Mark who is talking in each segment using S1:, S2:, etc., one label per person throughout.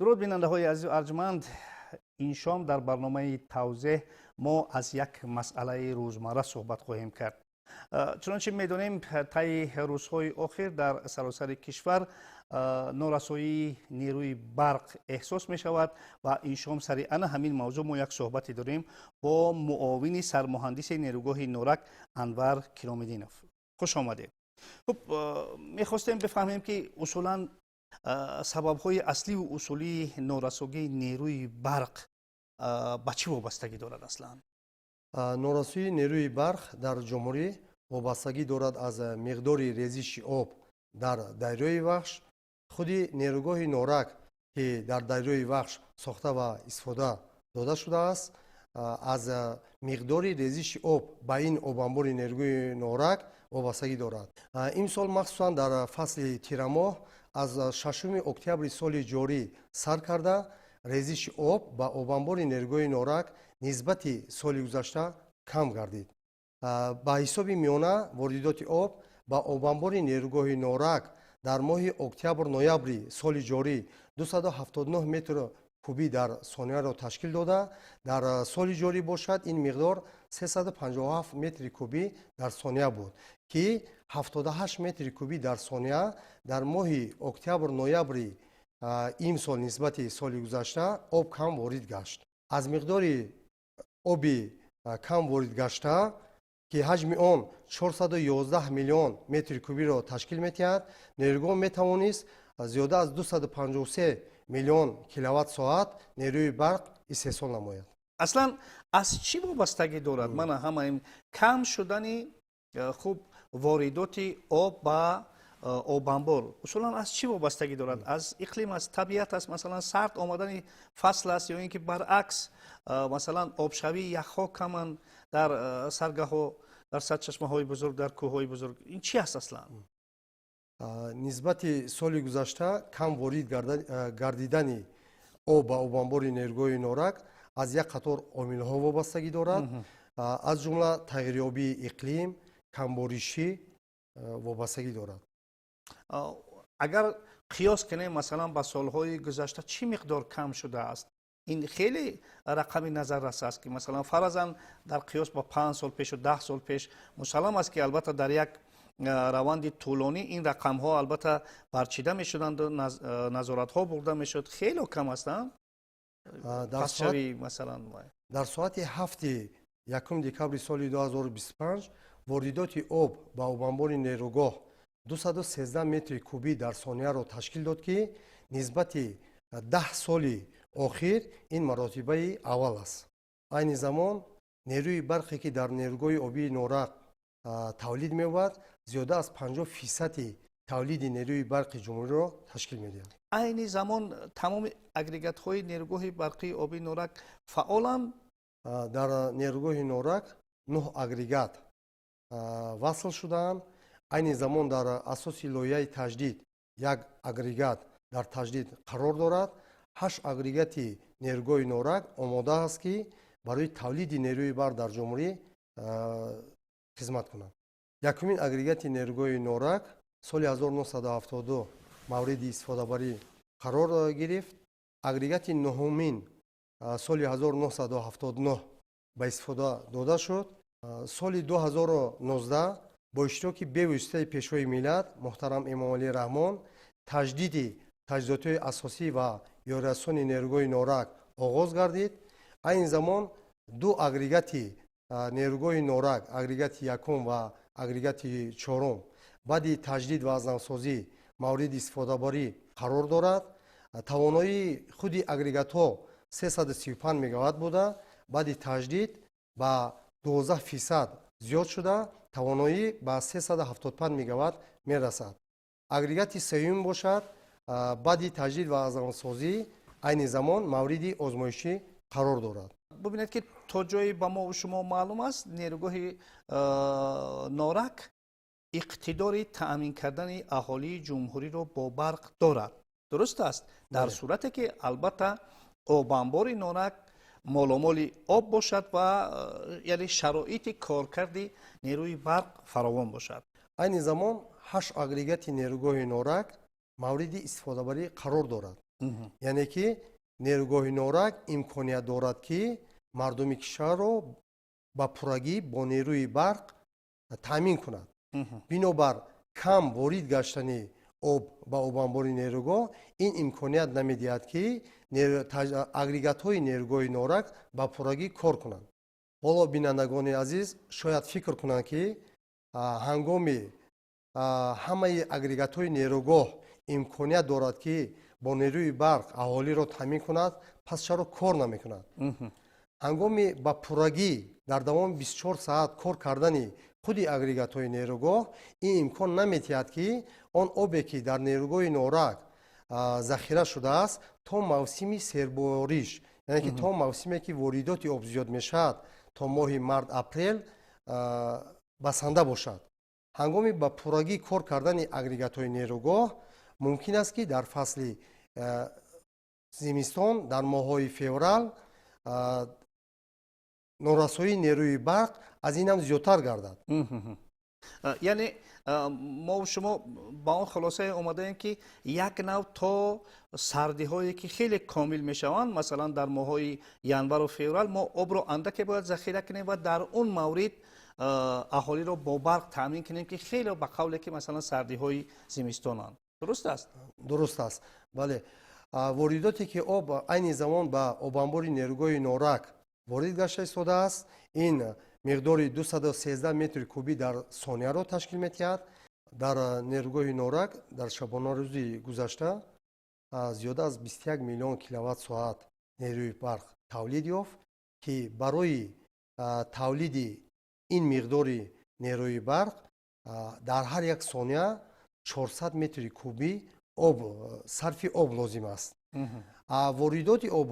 S1: Дуруд, бинандаҳои азизу арҷманд. Ин шом дар барномаи «Тавзеҳ» мо аз як масъалаи рӯзмарра суҳбат хоҳем кард. Чунончи медонем, таи рӯзҳои охир дар саросари кишвар норасоии нерӯи барқ эҳсос мешавад ва ин шом сари ана ҳамин мавзӯъ мо як суҳбате дорем бо муовини сармуҳандиси нерӯгоҳи Норак Анвар Киромиддинов. Хуш омадед. Хуб, мехостем бифаҳмем, ки усулан сабабҳои аслию усулии норасогии нерӯи барқ ба чӣ вобастагӣ дорад аслан?
S2: Норасоии нерӯи барқ дар ҷумҳурӣ вобастагӣ дорад аз миқдори резиши об дар дарёи Вахш. Худи нерӯгоҳи Норак, ки дар дарёи Вахш сохта ва истифода дода шудааст, аз миқдори резиши об ба ин обанбори нерӯгоҳи Норак вобастагӣ дорад. Имсол, махсусан дар фасли тирамоҳ, аз 6 октябри соли ҷорӣ сар карда, резиши об ба обанбори нерӯгоҳи Норак нисбати соли гузашта кам гардид. Ба ҳисоби миёна воридоти об ба обанбори нерӯгоҳи Норак дар моҳи октябр ноябри соли ҷорӣ 279 метр кубӣ дар сонияро ташкил дода, дар соли ҷорӣ бошад, ин миқдор 357 метри кубӣ дар сония буд, ки 78 метри кубӣ дар сония дар моҳи октябр ноябри имсол нисбати соли гузашта об кам ворид гашт. Аз миқдори оби кам ворид гашта, ки ҳаҷми он 411 миллион метри кубиро ташкил медиҳад, нерӯгоҳ метавонист зиёда аз 253 миллион киловатт соат нерӯи барқ истеҳсол намояд.
S1: Аслан аз чӣ вобастагӣ дорад мана ҳама ин кам шудани хуб, воридоти об ба обанбор? Усулан аз чӣ вобастагӣ дорад? Аз иқлим аст, табиат аст, масалан, сард омадани фасл аст ё ин ки баръакс, масалан, обшавии яхҳо каманд дар саргаҳҳо, дар сарчашмаҳои бузург, дар кӯҳҳои бузург? Ин чӣ аст аслан?
S2: Нисбати соли гузашта кам ворид гардидани об ба обанбори нерӯгоҳи Норак аз як қатор омилҳо вобастагӣ дорад, аз ҷумла тағйирёбии иқлим, камборишӣ вобастагӣ дорад.
S1: Агар қиёс кунем, масалан, ба солҳои гузашта, чӣ миқдор кам шудааст? Ин хеле рақами назаррас аст, ки масалан, фаразан, дар қиёс ба 5 сол пешу 10 сол пеш. Мусаллам аст, ки албатта дар як раванди тӯлонӣ ин рақамҳо албатта барчида мешуданду назоратҳо бурда мешуд. Хело кам астанд пастшавӣ, масалан?
S2: Дар соати 7-и 1 декабри соли 2025 воридоти об ба обанбори нерӯгоҳ 213 метри кубӣ дар сонияро ташкил дод, ки нисбати 10 соли охир ин маротибаи аввал аст. Айни замон нерӯи барқе, ки дар нерӯгоҳи обии Норак тавлид меёбад, зиёда аз 50 фисади тавлиди нерӯи барқи ҷумҳуриро ташкил медиҳад.
S1: Айни замон тамоми агрегатҳои нерӯгоҳи барқии обии Норак фаъоланд?
S2: Дар нерӯгоҳи Норак нӯҳ агрегат васл шудаанд. Айни замон дар асоси лоиҳаи таҷдид як агрегат дар таҷдид қарор дорад. Ҳашт агрегати нерӯгоҳи Норак омода аст, ки барои тавлиди нерӯи барқ дар ҷумҳурӣ хизмат кунад. Якумин агрегати нерӯгоҳи Норак соли 1972 мавриди истифодабарӣ қарор гирифт. Агрегати нуҳумин соли 1979 ба истифода дода шуд. Соли 2019 бо иштироки бевоситаи Пешвои миллат муҳтарам Эмомалӣ Раҳмон таҷдиди таҷҳизотҳои асосӣ ва ёрирасони нерӯгоҳи Норак оғоз гардид. Айни замон ду агрегати нерӯгоҳи Норак, агрегати якум ва агрегати чорум, баъди таҷдид ва азнавсозӣ мавриди истифодабарӣ қарор дорад. Тавоноии худи агрегатҳо 335 мегаватт буда, баъди таҷдид ба 12% зиёд шуда, тавоноӣ ба 375 мегаватт мерасад. Агрегати сеюм бошад, баъди таҷдид ва азнавсозӣ айни замон мавриди озмоишӣ қарор дорад.
S1: Бубинед, ки то ҷое ба мо шумо маълум аст, нерӯгоҳи Норак иқтидори таъмин кардани аҳолии ҷумҳуриро бо барқ дорад, дуруст аст? Дар сурате ки албатта обанбори Норак моломоли об бошад ва яъне шароити коркарди нерӯи барқ фаровон бошад.
S2: Айни замон ҳашт агрегати нерӯгоҳи Норак мавриди истифодабарӣ қарор дорад. Яъне ки нерӯгоҳи Норак имконият дорад, ки мардуми кишварро ба пуррагӣ бо нерӯи барқ таъмин кунад. Бинобар кам ворид гаштани об ба обанбори нерӯгоҳ, ин имконият намедиҳад, ки агрегатҳои нерӯгоҳи Норак ба пуррагӣ кор кунанд. Ҳоло бинандагони азиз шояд фикр кунанд, ки ҳангоми ҳамаи агрегатҳои нерӯгоҳ имконият дорад, ки бо нерӯи барқ аҳолиро таъмин кунад, пас чаро кор намекунад? Ҳангоми ба пуррагӣ дар давоми 24 саат кор кардани худи агрегатҳои нерӯгоҳ, ин имкон намедиҳад, ки он обе, ки дар нерӯгоҳи Норак захира шудааст, то мавсими сербориш, яъне ки то мавсиме, ки воридоти об зиёд мешавад, то моҳи март, апрел басанда бошад. Ҳангоми ба пуррагӣ кор кардани агрегатҳои нерӯгоҳ мумкин аст, ки дар фасли зимистон, дар моҳҳои феврал норасоии нерӯи барқ аз ин ҳам зиёдтар гардад.
S1: Яъне мо шумо ба он хулосае омадаем, ки як нав то сардиҳое, ки хеле комил мешаванд, масалан дар моҳҳои январу феврал, мо обро андаке бояд захира кунем ва дар он маврид аҳолиро бо барқ таъмин кунем, ки хеле ба қавле ки масалан сардиҳои зимистонанд. Дуруст аст?
S2: Дуруст аст, бале. Воридоте, ки об айни замон ба обанбори нерӯгоҳи Норак ворид гашта истодааст, ин миқдори 213 метри кубӣ дар сонияро ташкил медиҳад. Дар нерӯгоҳи Норак дар шабонарӯзи гузашта зиёда аз 21 миллион киловатт соат нерӯи барқ тавлид ёфт, ки барои тавлиди ин миқдори нерӯи барқ дар ҳар як сония 400 метри кубӣ об, сарфи об лозим аст. Воридоти об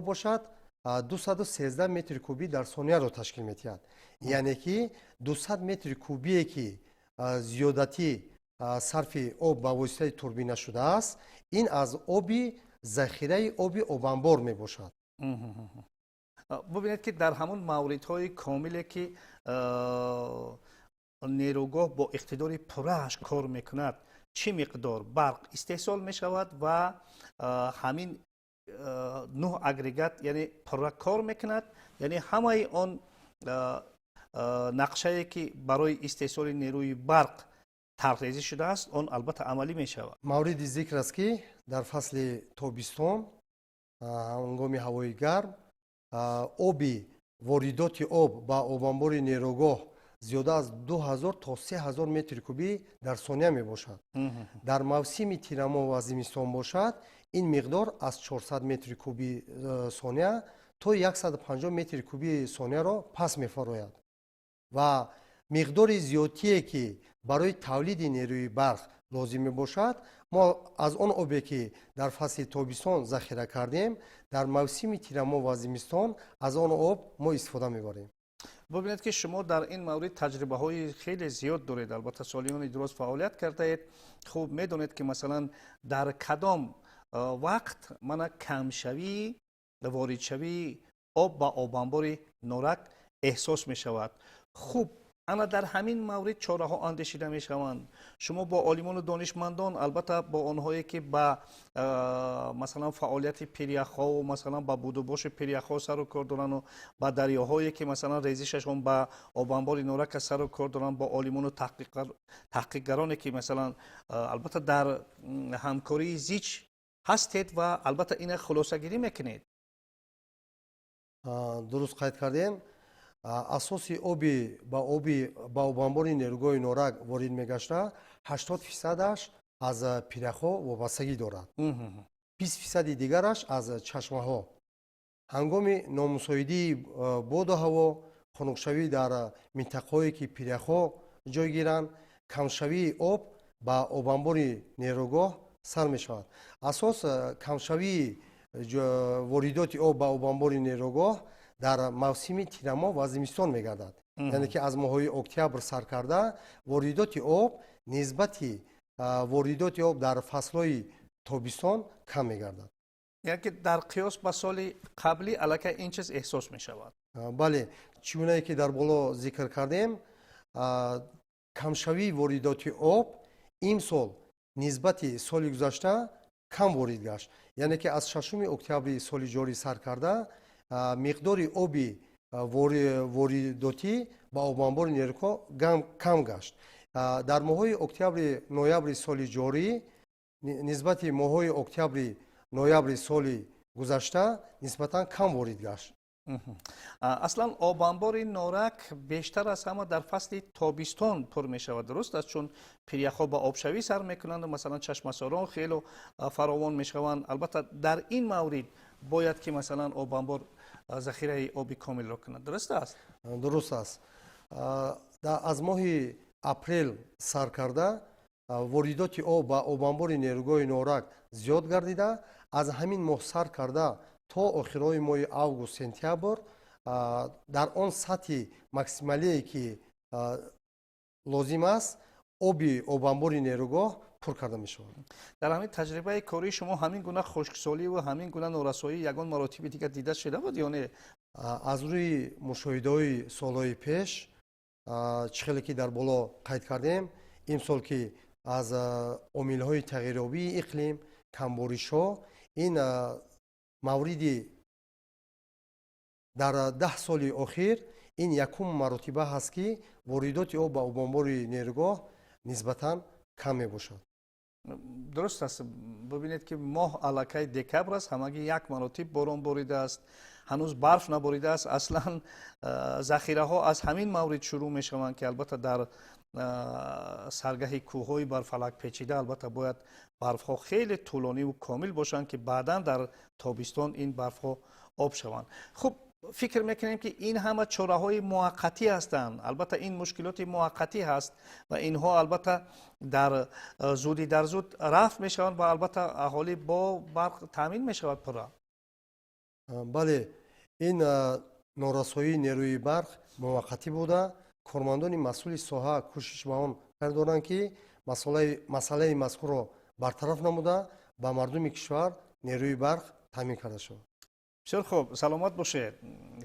S2: бошад 213 метри кубӣ дар сонияро ташкил медиҳад. Яъне ки 200 метри кубие, ки зиёдатӣ сарфи об ба воситаи турбина шудааст, ин аз оби захираи оби обанбор мебошад.
S1: Бубинед, ки дар ҳамон мавридҳои комиле, ки нерӯгоҳ бо иқтидори пуррааш кор мекунад, чӣ миқдор барқ истеҳсол мешавад ва ҳамин нӯҳ агрегат, яъне пурра кор мекунад, яъне ҳамаи он нақшае, ки барои истеҳсоли нерӯи барқ тарҳрезӣ шудааст, он албатта амалӣ мешавад.
S2: Мавриди зикр аст, ки дар фасли тобистон, ҳангоми ҳавои гарм, оби воридоти об ба обанбори нерӯгоҳ зиёда аз 2000 то 3000 метри кубӣ дар сония мебошад. Дар мавсими тирамоҳ ва зимистон бошад, ин миқдор аз 400 метри куби сония то 150 метри куби сонияро пас мефарояд ва миқдори зиёдтие, ки барои тавлиди нерӯи барқ лозим мебошад, мо аз он обе, ки дар фасли тобистон захира кардем, дар мавсими тирамоҳ ва зимистон аз он об мо истифода мебарем.
S1: Бубинед, ки шумо дар ин маврид таҷрибаҳои хеле зиёд доред, албатта солиёни дуроз фаъолият кардаед, хуб медонед, ки масалан дар кадом вақт мана камшавии воридшавии об ба обанбори Норак эҳсос мешавад. Хуб, ана дар ҳамин маврид чораҳо андешида мешаванд. Шумо бо олимону донишмандон, албатта бо онҳое, ки ба масалан фаъолияти пиряхҳову масалан ба будубоши пиряхҳо сару кор дорану ба дарёҳое, ки масалан резишашон ба обанбори Норака сару кор доранд, бо олимону таҳқиқгароне, ки масалан албатта дар ҳамкории зич ҳастед ва албатта ина хулосагирӣ мекунед.
S2: Дуруст қайд кардем. Асоси оби ба оби ба обанбори нерӯгоҳи Норак ворид мегашта, 80 фисадаш аз пиряхҳо вобастагӣ дорад, 20 фисади дигараш аз чашмаҳо. Ҳангоми номусоидии боду ҳаво, хунукшавӣ дар минтақаҳое, ки пиряхҳо ҷой гиранд, камшавии об ба обанбори нерӯгоҳ сар мешавад. Асос камшавии воридоти об ба обанбори нерӯгоҳ дар мавсими тирамоҳ ва зимистон мегардад, яъне ки аз моҳҳои октябр сар карда воридоти об нисбати воридоти об дар фаслҳои тобистон кам мегардад.
S1: Яъне ки дар қиёс ба соли қаблӣ аллакай ин чиз эҳсос мешавад.
S2: Бале, чӣ гунае ки дар боло зикр кардем, камшавии воридоти об имсол нисбати соли гузашта Кам ворид гашт, яъне ки аз 6 октябри соли ҷорӣ сар карда миқдори оби воридотӣ ба обанбори нерӯгоҳ кам гашт. Дар моҳҳои октябри, ноябри соли ҷорӣ нисбати моҳҳои октябри, ноябри соли гузашта нисбатан кам ворид гашт.
S1: Аслан обанбори Норак бештар аз ҳама дар фасли тобистон пур мешавад, дуруст аст? Чун пиряхҳо ба обшавӣ сар мекунанду, масалан, чашмасорон хело фаровон мешаванд. Албатта, дар ин маврид бояд ки, масалан, обанбор захираи оби комилро кунад, дуруст аст?
S2: Дуруст аст. Аз моҳи апрел сар карда воридоти об ба обанбори нерӯгоҳи Норак зиёд гардида, аз ҳамин моҳ сар карда то охирҳои моҳи август, сентябр дар он сатҳи максималие, ки лозим аст, оби обанбори нерӯгоҳ пур карда мешавад.
S1: Дар ҳамин таҷрибаи кории шумо ҳамин гуна хушксолӣ ва ҳамин гуна норасоӣ ягон маротиби дигар дида шуда буд ё не?
S2: Аз рӯи мушоҳидаҳои солҳои пеш, чӣ хеле ки дар боло қайд кардем, имсол ки аз омилҳои тағйирёбии иқлим, камборишҳо, ин мавриди дар 10 соли охир ин якум маротиба ҳаст, ки воридоти об ба обанбори нерӯгоҳ нисбатан кам мебошад.
S1: Дуруст аст. Бибинед, ки моҳ аллакай декабр аст, ҳамагӣ як маротиб борон боридааст, ҳанӯз барф наборидааст. Аслан захираҳо аз ҳамин маврид шурӯъ мешаванд, ки албатта дар саргаҳи кӯҳҳои барфалак печида албатта бояд барфҳо хеле тӯлониву комил бошанд, ки баъдан дар тобистон ин барфҳо об шаванд. Хуб, фикр мекунем, ки ин ҳама чораҳои муваққатӣ ҳастанд. Албатта, ин мушкилоти муваққатӣ ҳаст ва инҳо албатта дар зуди дар зуд рафъ мешаванд ва албатта аҳолӣ бо барқ таъмин мешавад пурра.
S2: Бале, ин норасоии нерӯи барқ муваққатӣ буда, кормандони масъули соҳа кӯшиш ба он доранд, ки масъалаи мазкурро бартараф намуда, ба мардуми кишвар нерӯи барқ таъмин карда шавад.
S1: Бисёр хуб, саломат бошед.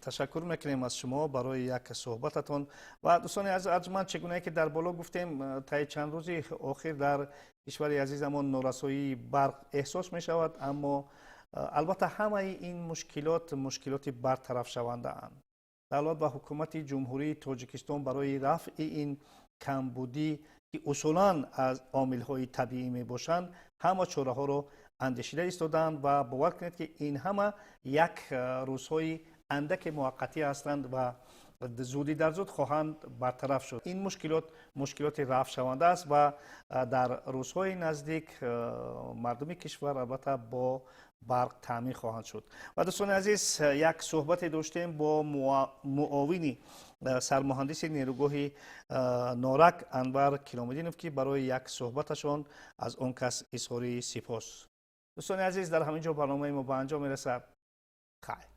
S1: Ташаккур мекунем аз шумо барои як суҳбататон. Ва дӯстони азиз арҷманд, чӣ гунае ки дар боло гуфтем, таи чанд рӯзи охир дар кишвари азизамон норасоии барқ эҳсос мешавад, аммо албатта ҳамаи ин мушкилот мушкилоти бартарафшавандаанд. Давлат ва ҳукумати Ҷумҳурии Тоҷикистон барои рафъи ин камбудӣ, ки усулан аз омилҳои табиӣ мебошанд, ҳама чораҳоро андешида истодаанд ва бовар кунед, ки ин ҳама як рӯзҳои андаке муваққатӣ ҳастанд ва зуди дар зуд хоҳанд бартараф шуд. Ин мушкилот мушкилоти рафъшаванда аст ва дар рӯзҳои наздик мардуми кишвар албатта бо барқ таъмин хоҳанд шуд. Ва дӯстони азиз, як суҳбате доштем бо муовини сармуҳандиси нерӯгоҳи Норак Анвар Киромиддинов, ки барои як суҳбаташон аз он кас изҳори сипос. Дӯстони азиз, дар ҳамин ҷо барномаи мо ба анҷом мерасад. Хайр.